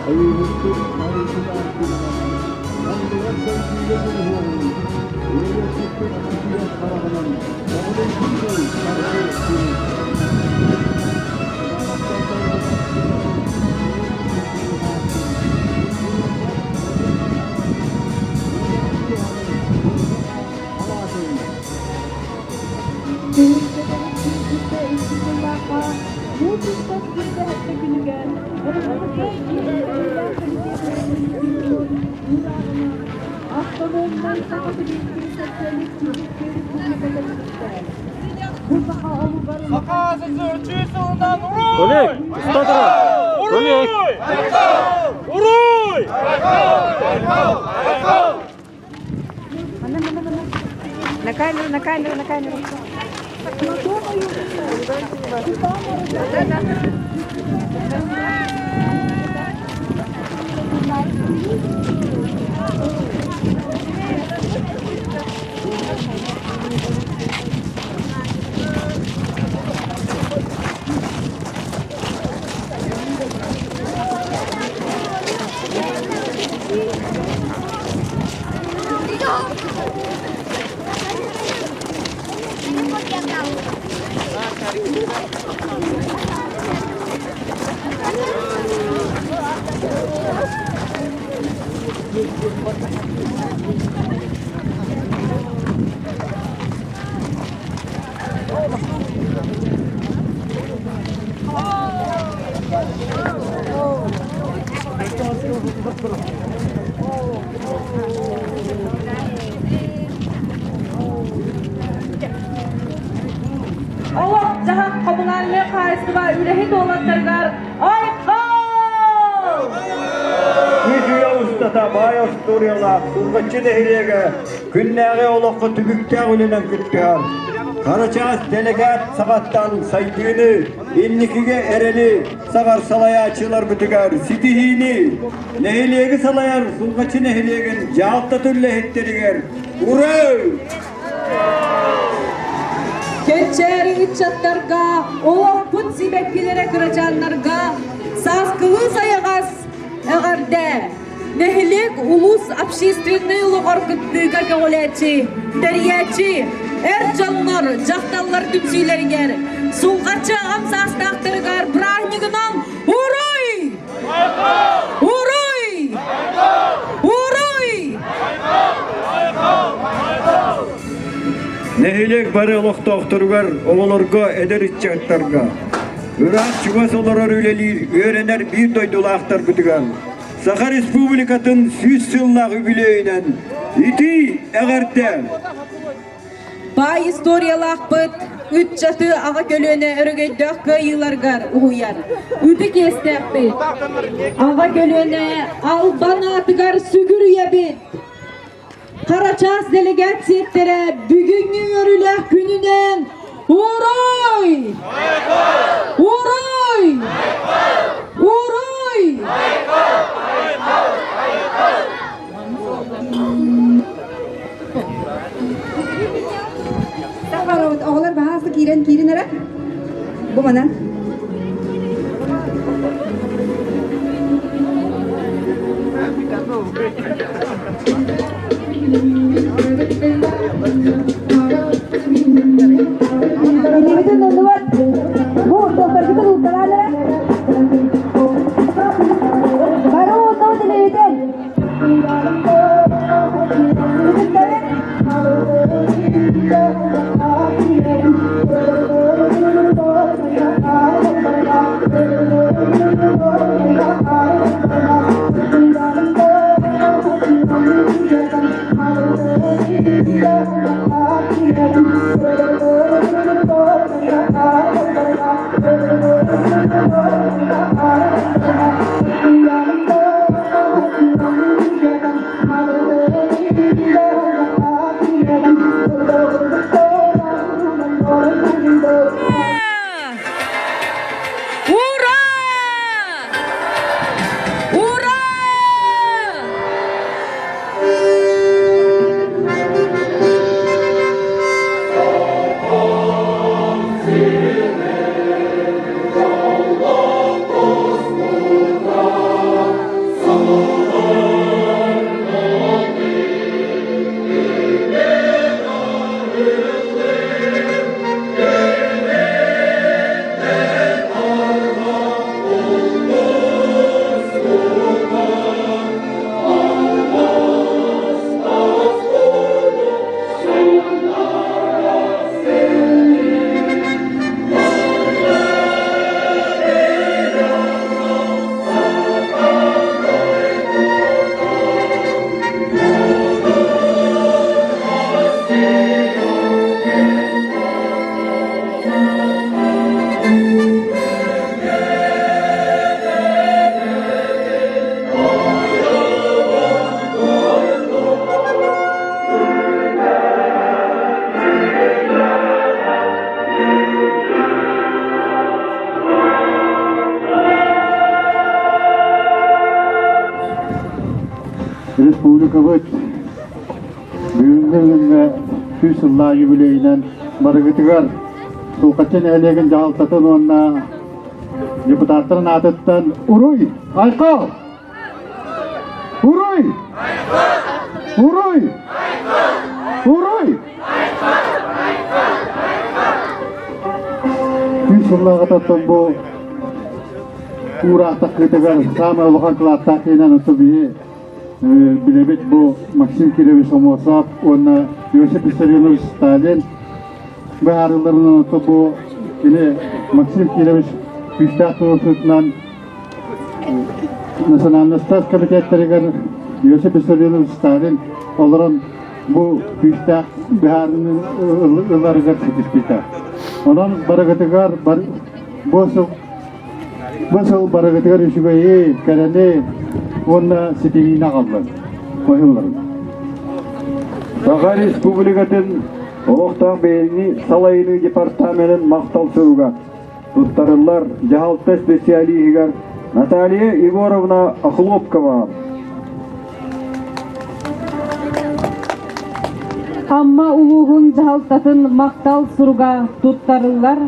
Айыыһыппыт айылгылаах күнүнэн, анныгар сайдыыга дьулуһуоҕуҥ, үөрүйэхсиппит үтүө хараҕынан оҕолорбут дьол саргы күнүн. Тыһыынча муус устар сүүрбэһэттэ күнүгэр РХП Киин комитетын уурааҕынан автономнай Саха Сэбиэскэй Социалистическай Республика тэриллибитэ. Бу саха омугар Саха СССР сылынан уруй! Олег, usta тұра! Олег! Уруй! На камеру, на камеру, на камеру. Олох-дьаһах хомунаальнай хаһаайыстыба үлэһит уолаттарыгар айхал! Үс үйэ устата баай остуоруйалаах Сулҕаччы нэһилиэгэ күннээҕи олоххо түбүктээх үлэнэн кыттыһар. Харачаас дэлэгээт саҕаттан сайдыыны, инникигэ эрэли саҕар салайааччыларбытыгар ситиһиини, нэһилиэги салайар Сулҕаччы нэһилиэгин дьаһалтатын үлэһиттэригэр Ура! Кэнчээри ыччаттарга, олохпут сибэккилэрэ кырачааннарга сааскылыы сайаҕас эҕэрдэ! Нэһилиэк улуус общественнай олоҕор кыттыыга көҕүлээччи, тэрийээччи, эр дьоннор, дьахталлар түмсүүлэригэр, Сулҕаччы аҕам саастаахтарыгар бырааһынньыгынан уруй! Уруй! Уруй! Нэһилиэк бары олохтоохторугар, оҕолорго, эдэр ыччаттарга, ыраах чугас олорор үлэлиир, үөрэнэр биир дойдулаахтарбытыгар Саха Республикатын 100 сыллаах үбүлүөйүнэн итии эҕэрдэ! Баай историялаахпыт ыччаты аҕа көлүөнэ өрөгөйдөөх кыайыыларыгар уһуйар. Ытык иэстээхпит. Аҕа көлүөнэ албан аатыгар сүгүрүйэбит. Харачаас делегациятара бүгүҥҥү үөрүүлээх күнүнэн Уруй! Уруй! Уруй! Оҕолор баһаалыста киирэн киирин эрэ. Бу манан. Илиибитин оннугар бу долларгытын уурталаан эрэ. Бары уурдабыт илиибитин. Республикабыт бүгүҥҥү күҥҥэ 100 сыллаах юбилейынан барыгытыгар Сулҕаччы нэһилиэгин дьаһалтатын уонна депутаттарын аатыттан Уруй! Айхал! Уруй! Уруй! Уруй! 100 сыллааҕытаттан бу уураахтаххытыгар саамай улахан кылааттаах киһинэн отто биһи билэбит бу Максим Кирович Аммосов уонна Иосиф Виссарионович Сталин быһаарыыларынан отто бу кини Максим Кирович күүстээх туруорсуутунан национальностар комитеттарыгар Иосиф Виссарионович Сталин олорон бу күүстээх быһаарыыны ыларыгар ситиспитэ. Онон барыгытыгар бу сыл бу сыл барыгытыгар үчүгэйи, кэрэни уонна ситиһиини аҕаллын. Ойулларын. Саха Республикатын олохтоох бэйэни салайыныы департаменын махтал суруга туттарыллар дьаһалта специалиһыгар Наталья Егоровна Охлопкова. Амма улууһун дьаһалтатын махтал суруга туттарыллар.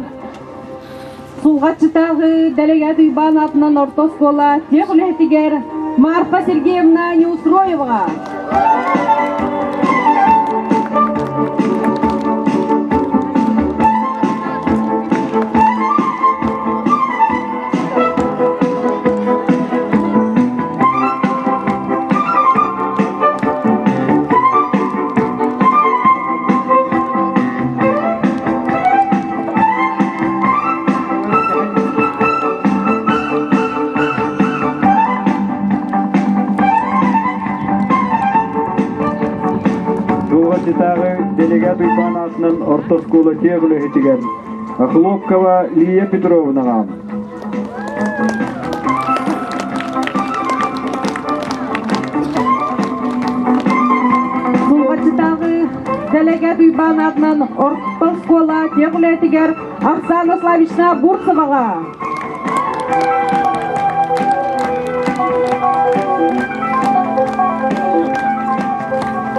Сулҕаччытааҕы дэлэгэт Уйбаан аатынан орто оскуола тех үлэһитигэр Марфа Сергеевна Неустроеваҕа. Сулҕаччытааҕы делегат Уйбаан аатынан орто оскуола тех үлэһитигэр Охлопкова Лия Петровнаҕа. Сулҕаччытааҕы дэлэгэт Уйбаан аатынан орто оскуола тех үлэһитигэр Оксана Славична Бурцеваҕа.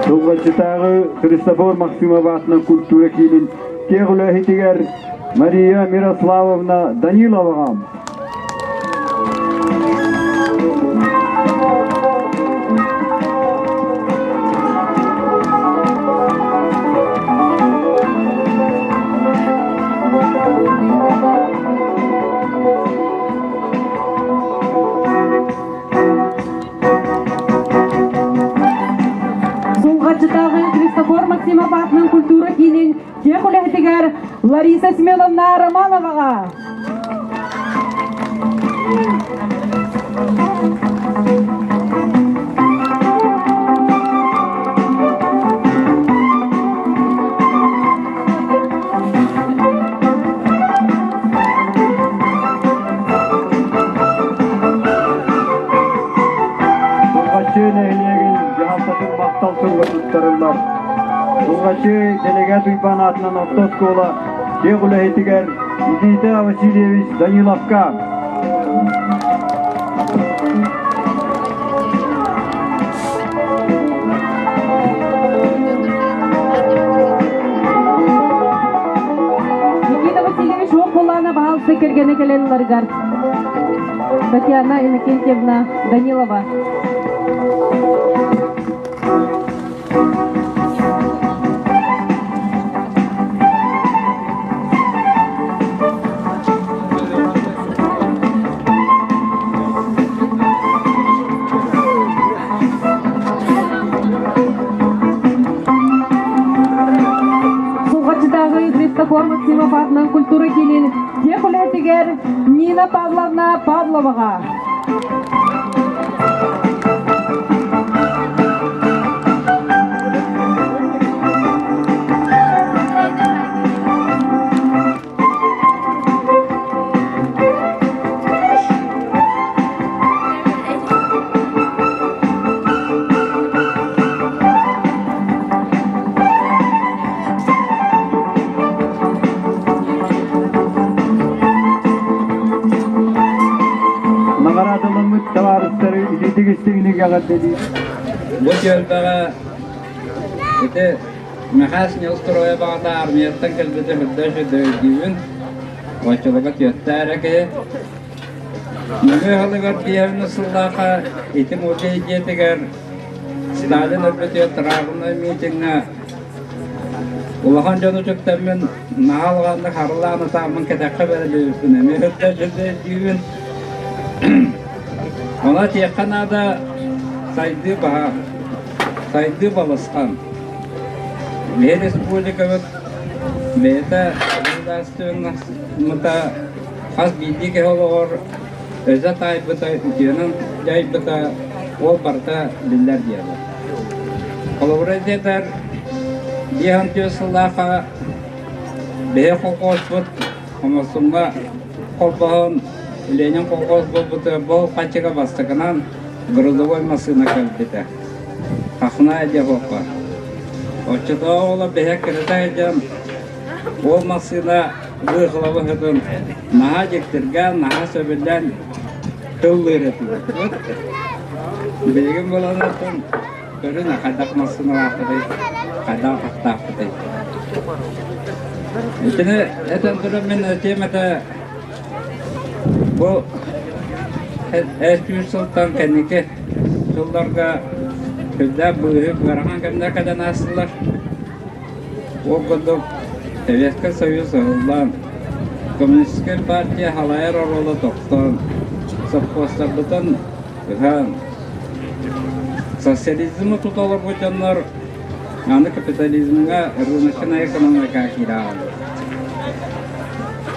Сулҕаччытааҕы Христофор Максимов аатынан культура киинин тех үлэһитигэр Мария Мирославовна Даниловаҕа. Сулҕаччытааҕы Христофор Максимов аатынан культура киинин тех үлэһитигэр Лариса Семеновна Романоваҕа. Сулҕаччы нэһилиэгин дьаһалтатын махтал суруга туттарыллар. Сулҕаччы дэлэгэт Уйбаан аатынан орто оскуола тех үлэһитигэр Никита Васильевич Даниловка. Никита Васильевич уох булаана баһаалыста кэргэнэ кэлэллэригэр Татьяна Иннокентьевна Данилова. Сулҕаччытааҕы Христофор Максимов аатынан культура киинин тех үлэһитигэр Нина Павловна Павловаҕа. Наҕараадаламмыт табаарыстары итиитик истиҥник эҕэрдэлиир. Бу түөлбэҕэ ити Михась Неустроев аҕата армияттан кэлбитэ үрдэ үчүгэй өйдүүбүн. Оччолорго түөттээ эрэ киһи. Нөҥүө сылыгар биэһин сыллаахха ити музей дьиэтигэр Сталин өлбүтүгэр траурнай митиҥҥэ улахан дьону үтүктэммин наһаа улаханнык харылаан ытааммын кэтэххэ бэриллибиппин эмиэ үрдэ үчүгэй өйдүүбүн. Ону этиэххэ наада сайдыы баһаам, сайдыы балысхан. Биһи республикабыт бэйэтэ государственноммута хас биирдии киһи олоҕор өсө таайбыта, үтүөнэн дьайбыта ол барыта биллэр диэбит. Холобура диэтэр, 54 сыллаахха биһи колхозпут Хомосуҥҥа холбоһон Ленин колхоз буолбута бу хаччыга бастакынан грузовой массыына кэлбитэ. Хахна диэхуохха. Оччотооҕу оҕолор биһи кырата сылдьан ол массыына быыхалабыһытын наһаа дьиктиргээн, наһаа сөбүлээн тыллыыр этибит. Билигин буолан оттон көрүн хайдах массыыналаахпытый, хайдах атахтаахпытый. Итини этэн туран мин этиэм этэ бу 100 сылтан кэнники сылларга сүрдээх быыһык ыарахан кэмнэр кэлэн аастылар. Ол курдук Советскай Союз ыһыллан, Коммунистическай партия халайар оруола тохтоон, совхозтарбытын ыһан, социализмы тута олорбут дьоннор аны капитализмҥа рыночнай экономикаҕа киирэ хааллылар.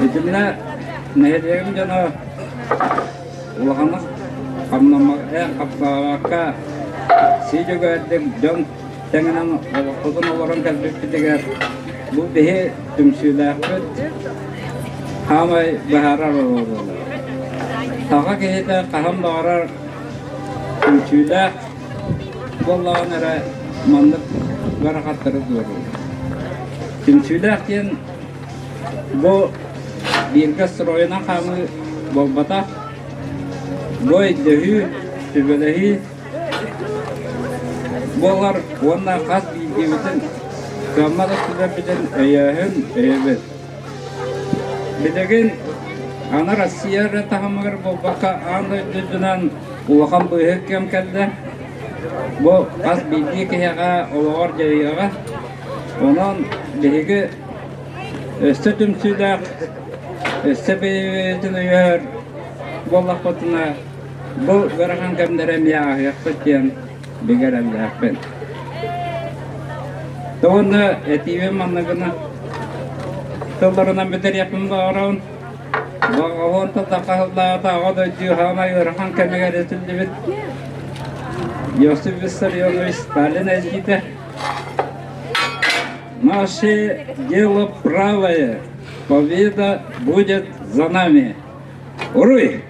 Итиннэ нэһилиэгим дьоно улаханнык хамсаабакка сии дьөгүөрдүк дьон тэҥинэн олохпутун олорон кэлбиппитигэр бу биһи түмсүүлээхпит хаамай быһаарар оруолу Саха киһитэ хаһан баҕарар түмсүүлээх буоллаҕына эрэ маннык ыарахаттары туоруур. Түмсүүлээх диэн бу бииргэ стройунан хаамыы буолбатах, бу өйдөһүү, сүбэлэһии Буолар уонна хас биирдиибитин кыаммат өттүлэрбитин өйөөһүн өйөбүт. Билигин аны Россия эрэ таһымыгар буолбакка аан дойду үрдүнэн улахан быыһык кэм кэллэ. Бу хас биирдии киһиэхэ олоҕор дьайыаҕа. Онон биһиги өссө түмсүүлээх, өссө бэйэбитин өйөһөр буоллахпытына Бу ыарахан кэмнэри эмиэ ааһыахпыт диэн бигэ эрэллээхпин. Уонна этиибин манныгына тылларынан бүтэриэхпин баҕарабын. Баҕаҕын тыллахха сыллааҕыта Аҕа дойду саамай ыарахан кэмигэр этиллибит Иосиф Виссарионович Сталин этиитэ «Наше дело правое, победа будет за нами». Уруй!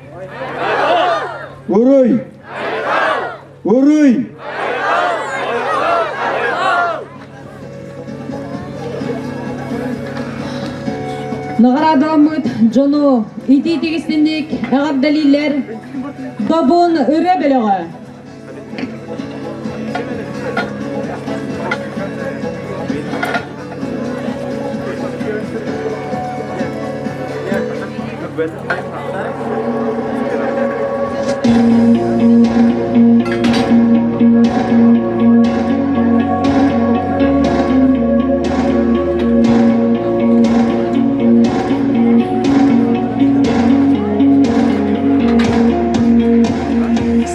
Уруй! Уруй! Наҕараадаламмыт дьону итии-тигистинник эҕэрдэлииллэр Добун ырыа бөлөҕө.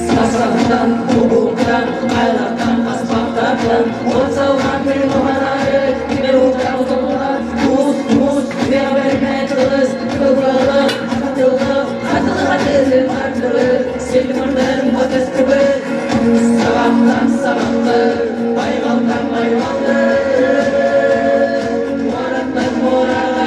Сасартан, кубуктан, айлартан, аспаптартан, от салган тыылманары, тимир утар туус, туус, бермет ылыс, кылгылык, хатылык, хатылы хатылы хатылы, селмырдын батыс кыбы, сабақтан сабақты, байғалдан байғалды, мораттан мораға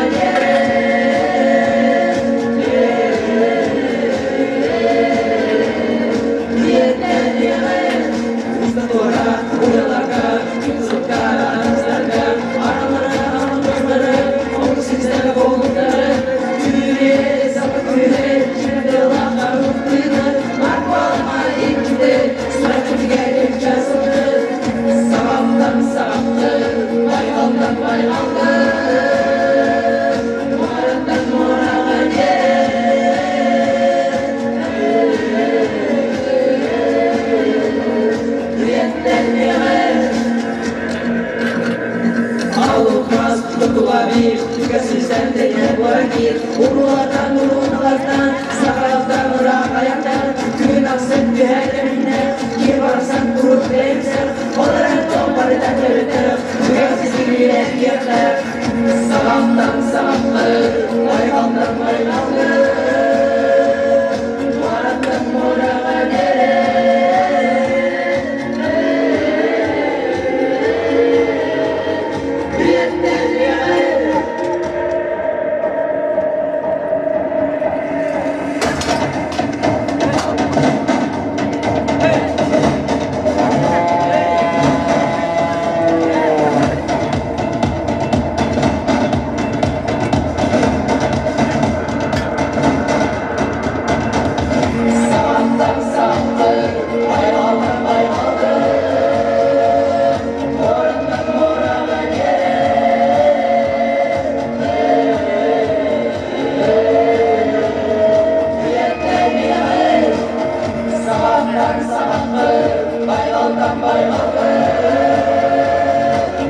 саҕаххын, байҕалтан байҕалгын,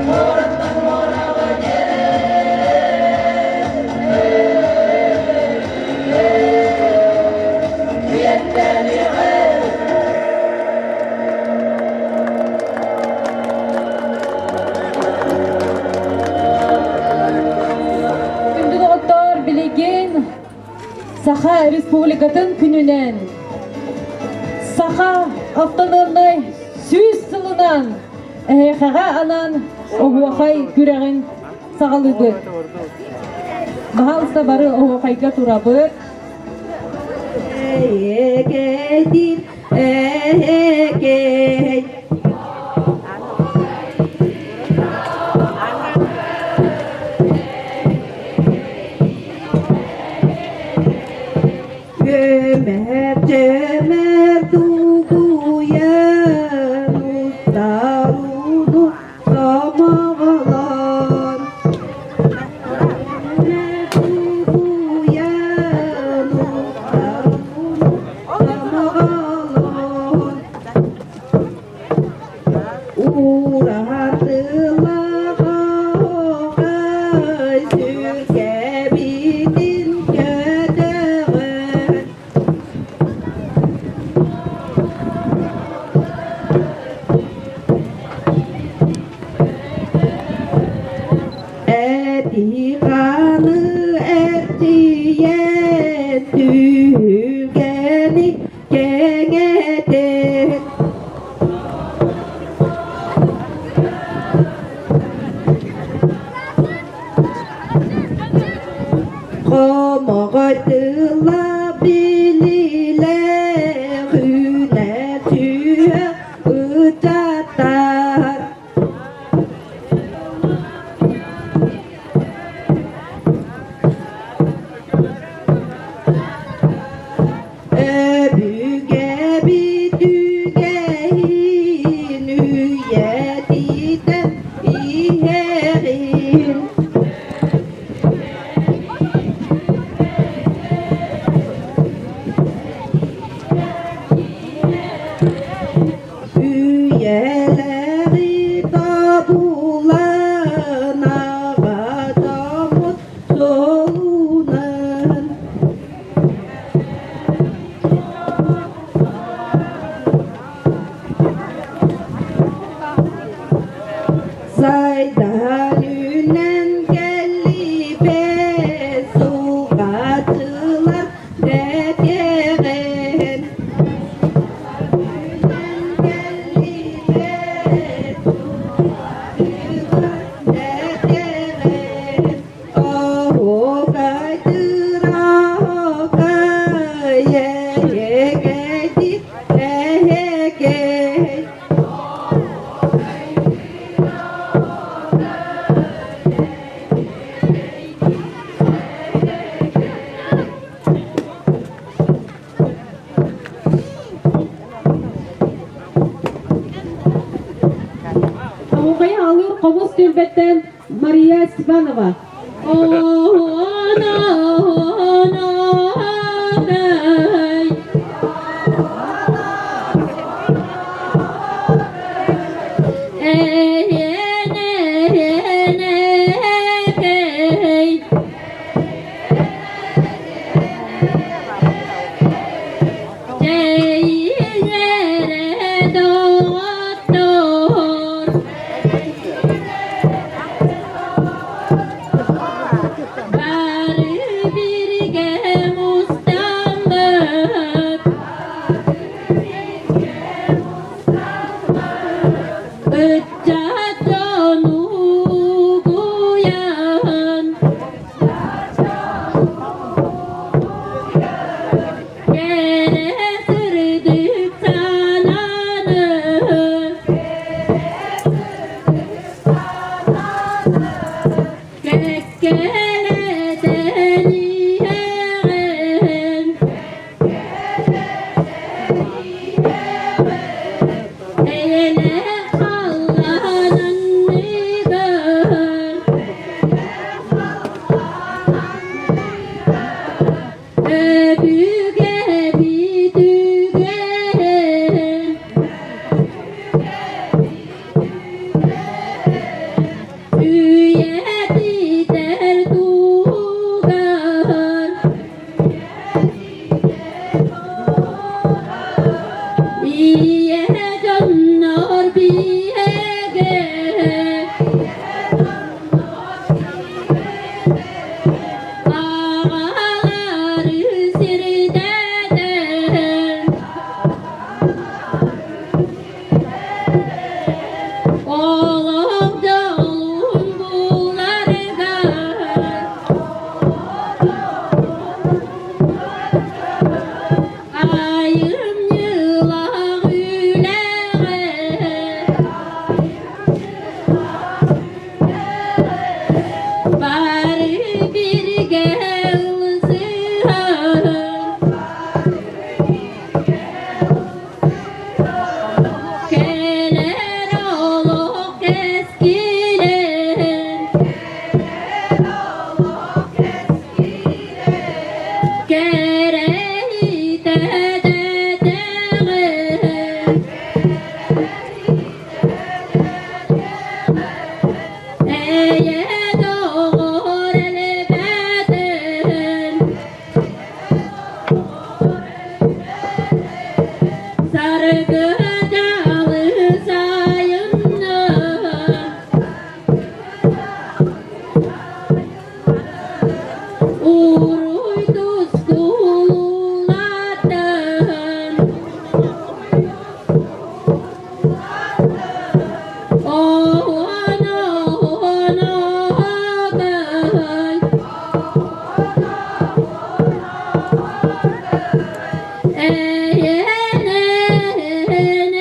муораттан муораҕа Үйэттэн үйэҕэ Күндү доҕоттоор, билигин Саха Республикатын күнүнэн Саха автономнай 100 сылынан эһиэхэҕэ анаан оһуохай күрэҕин саҕалыыбыт. Баһаалыста бары оһуохайга турабыт. Эйэкэйдиир эйэкэй Көмөр чөмөр тугуйан устаруну сомоҕолоон Тугуйан устаруну сомоҕолоон Уратылаҕай сүргэбитин көтөҕөн Эти-хааны эрчийэн түһүлгэни кэҥэтэн Хомоҕой тыла билиилээх үүнэр түһэ ычаттар Өбүгэбит үгэһин үйэтитэн иһэҕин. Үйэлэри тобулан аҕа дьоммут суолунан. Сайдан үүнэн кэллибэт сулҕаччылар дэтиэҕин. Үүнэн кэллибэт сулҕаччылар дэтиэҕин. Оһуокай тыраһыкай эһэкэйди эһэкэй. Оһуохайы алыыр хомус түөлбэттэн Мария Степанова. Бары бииргэ. биһигэ. Аҕалары сирдэтэн Олох дьолун буларыгар Айымньылаах үлэҕэ Бары бииргэ ылсыһан Кэлэр олох кэскилин Кэрэһитэ дэтэҕин Эйэ доҕор элбэтин Саргы дьалы сайынна Уруй тускулулатын Оһон оһон оһотой Эйэнэн.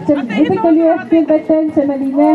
Ытык көлүө түөлбэттэн Сэмэлиинэ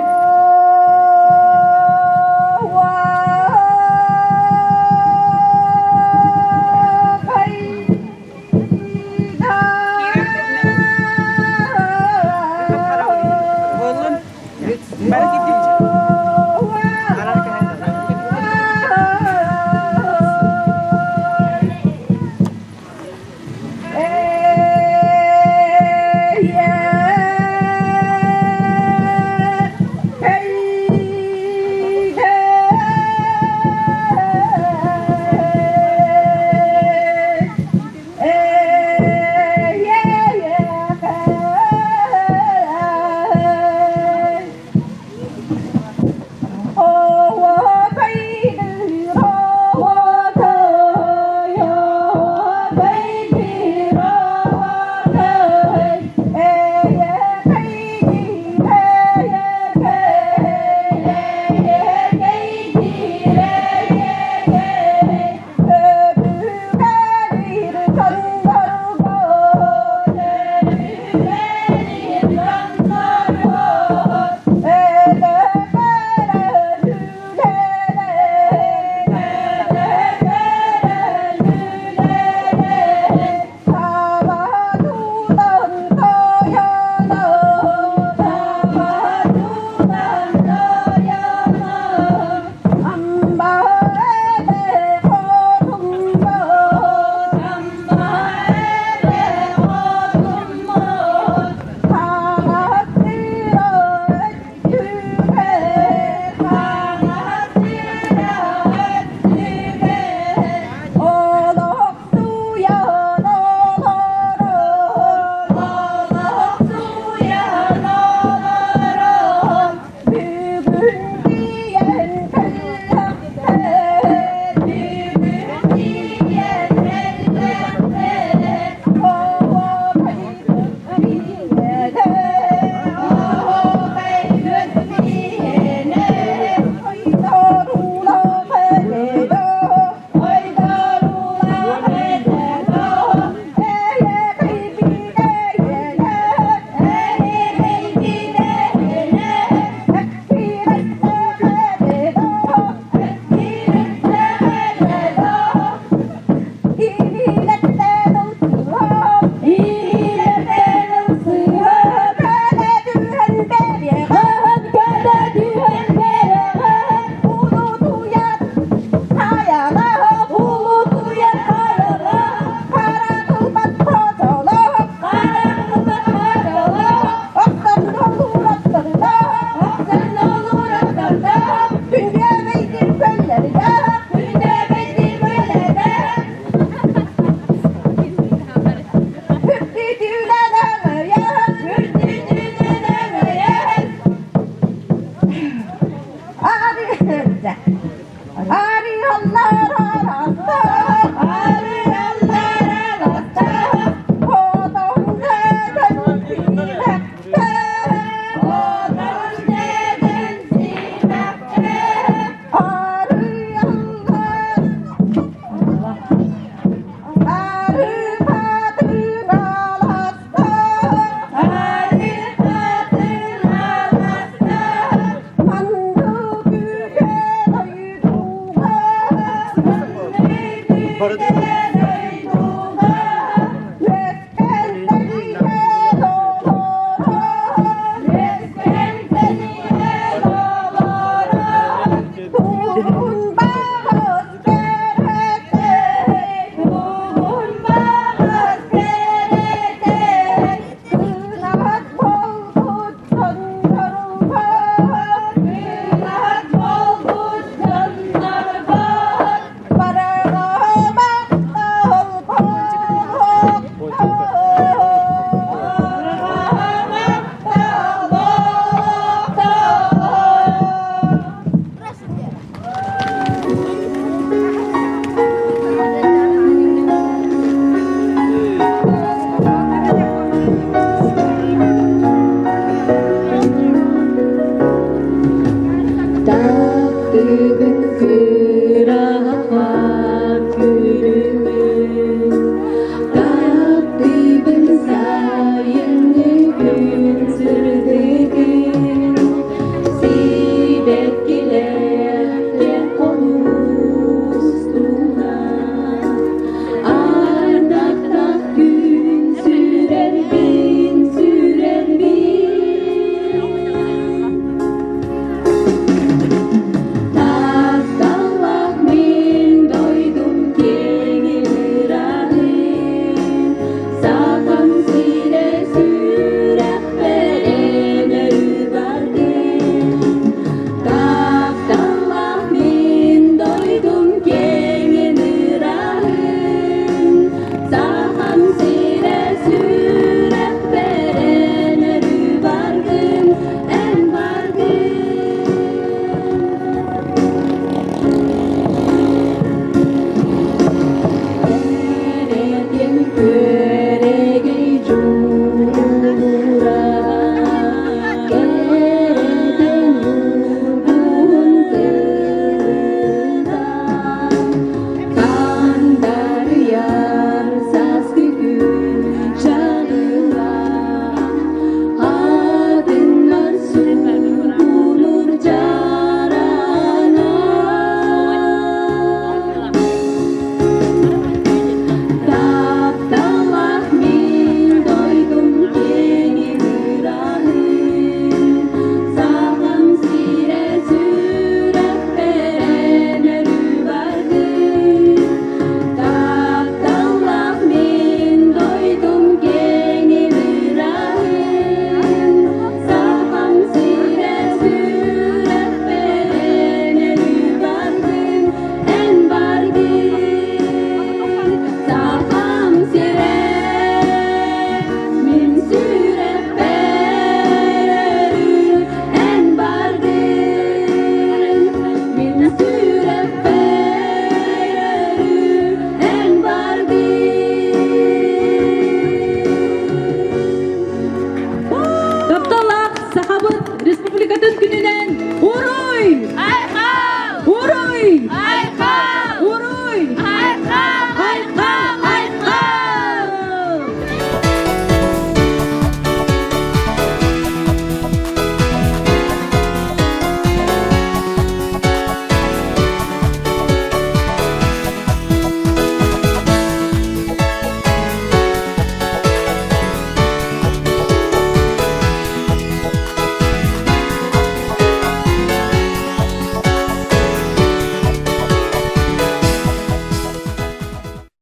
Бары